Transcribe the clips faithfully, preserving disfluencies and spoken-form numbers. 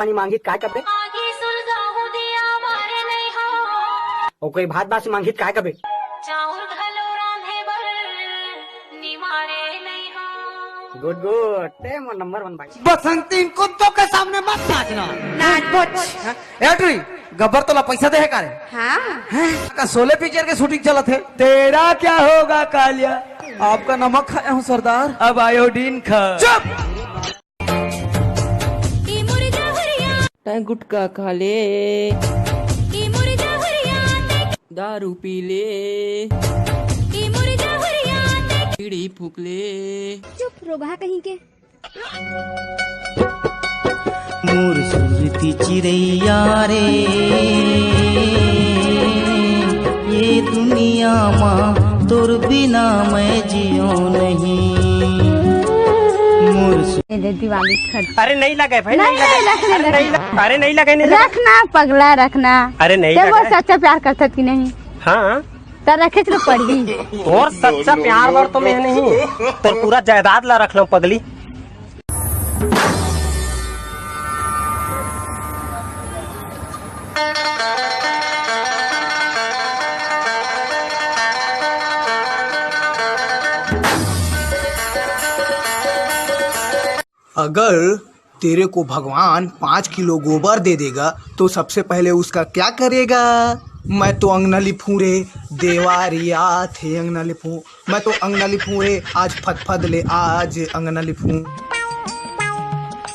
पानी मांगित काय कबे? आगी सुलगाहूं दिया मारे नहीं हो। ओ कोई भात बासी मांगित काय कबे? चाउर घलो रांधे बर निमारे नहीं हो। गुड गुड, ते मोर नंबर वन भाई। बसंती, इन कुत्तों के सामने मत नाचना। नाच बोच। हाँ? ए टुरी, गब्बर तोला पैसा दे हे का रे? हाँ। हैं? का शोले पिक्चर के शूटिंग चलत हे? तेरा क्या होगा कालिया? आपका नमक खाया हूँ सरदार, अब आयोडीन खा। चुप। तैं गुटखा खा ले, दारू पी ले, बीड़ी फूक ले। चुप, रोगहा कहीं के। मोर सुरती चिरैया रे, ये दुनिया मा तोर बिना मैं जियो नहीं। मोर सु- ये दे दिवाली खर्च। अरे नहीं लगे भाई, नहीं नहीं, लगे। नहीं, रखने, अरे रखने। नहीं लगे, अरे नहीं लगे, नहीं लगे। रखना पगला, रखना। अरे नहीं ते लगे। मोर सच्चा प्यार करथस कि नहीं? हाँ। त रखेच ल पड़ही। तोर सच्चा प्यार बर तो मैं नहीं, तोर पूरा जायदाद ला रख लूं पगली। अगर तेरे को भगवान पाँच किलो गोबर दे देगा, तो सबसे पहले उसका क्या करेगा? मैं तो अंगना लिपूं रे, देवारी आथे अंगना लिपूं। मैं तो अंगना लिपूं रे, आज फदफद ले, आज अंगना लिपूं।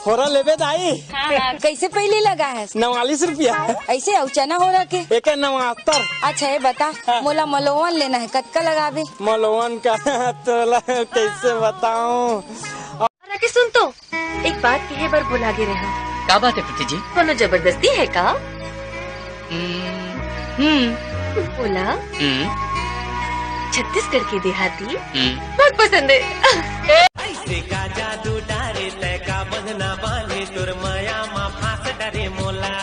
होरा लेबे दाई? हाँ, हाँ, कैसे पहली लगा है? नवालीस रुपया। ऐसे अउ चना होरा के? एक नवातर। अच्छा, ये बता, हाँ। मोला मलोवन लेना है, कतका लगाबे? मलोवन का तोला कैसे बताऊं? अरे सुन तो, एक बात कहे बर भुला गे रहे। का बात है प्रीति जी? कोनो जबरदस्ती है का? हम्म, हम्म। बोला। हम्म। छत्तीसगढ़ के देहाती हम्म। बहुत पसंद है। ऐसे का जादू डारे तै का बंधना बांधे तोर माया मा फांस डरे मोला।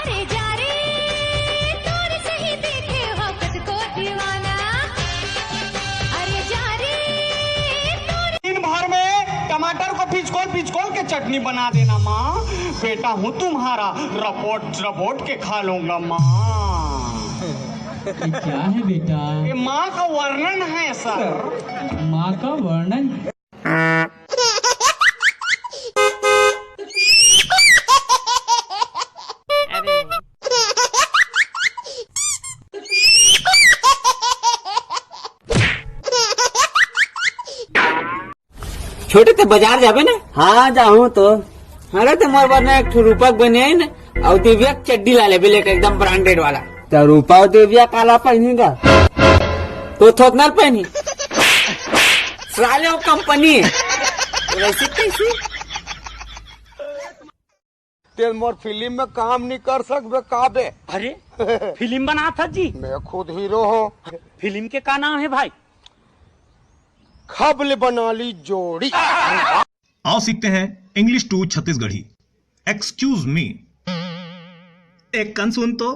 अरे जा रे, तोर सही देखे हो कतको दीवाना। अरे जा रे, तोर दिन भर में टमाटर को पिचकोल पिचकोल के चटनी बना देना माँ। बेटा हूँ तुम्हारा, रपोट रपोट के खा लूंगा माँ। ये क्या है बेटा? ये माँ का वर्णन है सर। माँ का वर्णन। छोटे ते बाजार जाबे ना? हाँ, जाहूँ तो। अरे, ते मोर बर ना एक ठो रूपा के बनियान अउ दिव्या के चड्डी ला लेबे, लेके एकदम ब्रांडेड वाला। त रूपा अउ दिव्या काला पहिनी गा? तो थोथना ल पहिनी। साले वो कंपनी है। तो वैसे कैसे? तें मोर फिल्म में काम नहीं कर सकबे का बे? अरे, फिल्म बनाथस जी? मैं खुद हीरो हूँ। फिल्म के का नाम है भाई? खबले बना ली जोड़ी। आओ सीखते हैं English to Chhattisgarhi. Excuse me, एक कन सुन तो।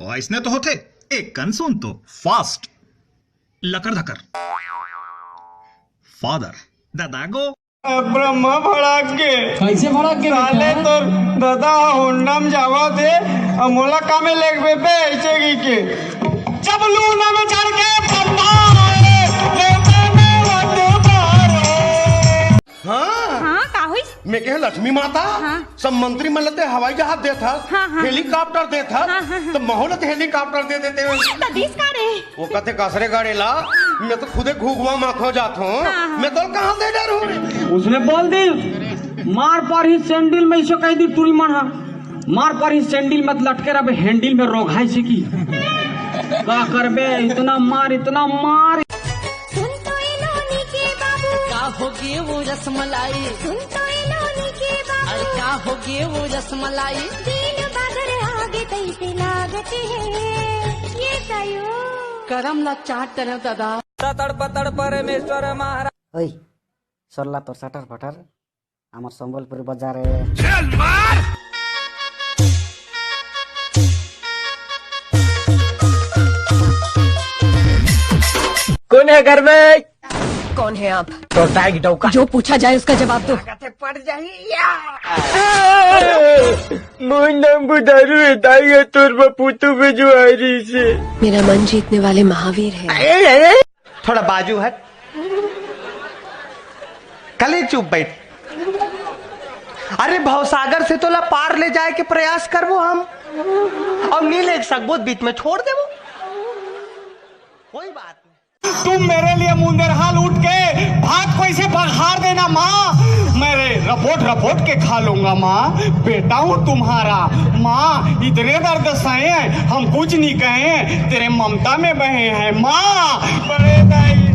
ओ, अइसने तो होथे, एक कन सुन तो। Fast, लकर धकर। Father, ददा गो। ब्रह्मा भड़क गे। कैसे भड़क गे साले बेटा? तोर ददा होंडा म जावत हे, अउ मोला कामे लेगबे बे ऐसे की के। जब लूना में चढ़ के पप्पा आए, लेते में वत बारो। हाँ। हाँ, का होइस? मैं कहे लक्ष्मी माता, हाँ। सब मंत्री मन ल ते हवाई जहाज देथस, हाँ, हाँ। हेलीकॉप्टर देथस, हाँ, हाँ, हाँ। त महू ल ते हेलीकॉप्टर दे देते। त दिस का रे? वो कथे कसरे गाड़े ला, मैं तो खुदे घुघुआ माखो जात हूँ, हाँ, हाँ। मैं तो कहाँ से डरूँ रे? उसने बोल दी, मार पर ही सैंडल में, इसे कह दी टूरी मन हा, मार पर ही सैंडल मत लटके रहे, हैंडल में रोघाई से की। का करबे, इतना मार, इतना मार। सुन तो ए नोनी के बाबू। का होगे वो रसमलाई? सुन तो ए नोनी के बाबू। अरे का होगे वो रसमलाई? दिन बादर आगे तैसे लागत हे। ये कयो। करम ला चाट डरेंव दादा। तड़ पतड़ परमेश्वर महाराज। ओए, सरला तोर सटर फटर। हमर संबलपुर बजारे। कोन हे घर में? कौन है आप? तो दाई डौका। जो पूछा जाए उसका जवाब दो। मोर नाम बुधारू है, दाई ह तोर बपूतू भेजवारी से। मेरा मन जीतने वाले महावीर है। थोड़ा बाजू हट। कली चुप बैठ। अरे भवसागर से तोला पार ले जाए के प्रयास करबो हम, और नी ले सकबो त बीच में छोड़ देबो, कोई बात नहीं। तुम मेरे लिए मुंदरहाल उठ के भात को इसे बघार देना माँ, मैं रपोट रपोट के खा लूंगा माँ। बेटा हूँ तुम्हारा माँ, इतने दर्द सहे हैं हम कुछ नहीं कहे, तेरे ममता में बहे हैं माँ। बड़े दाई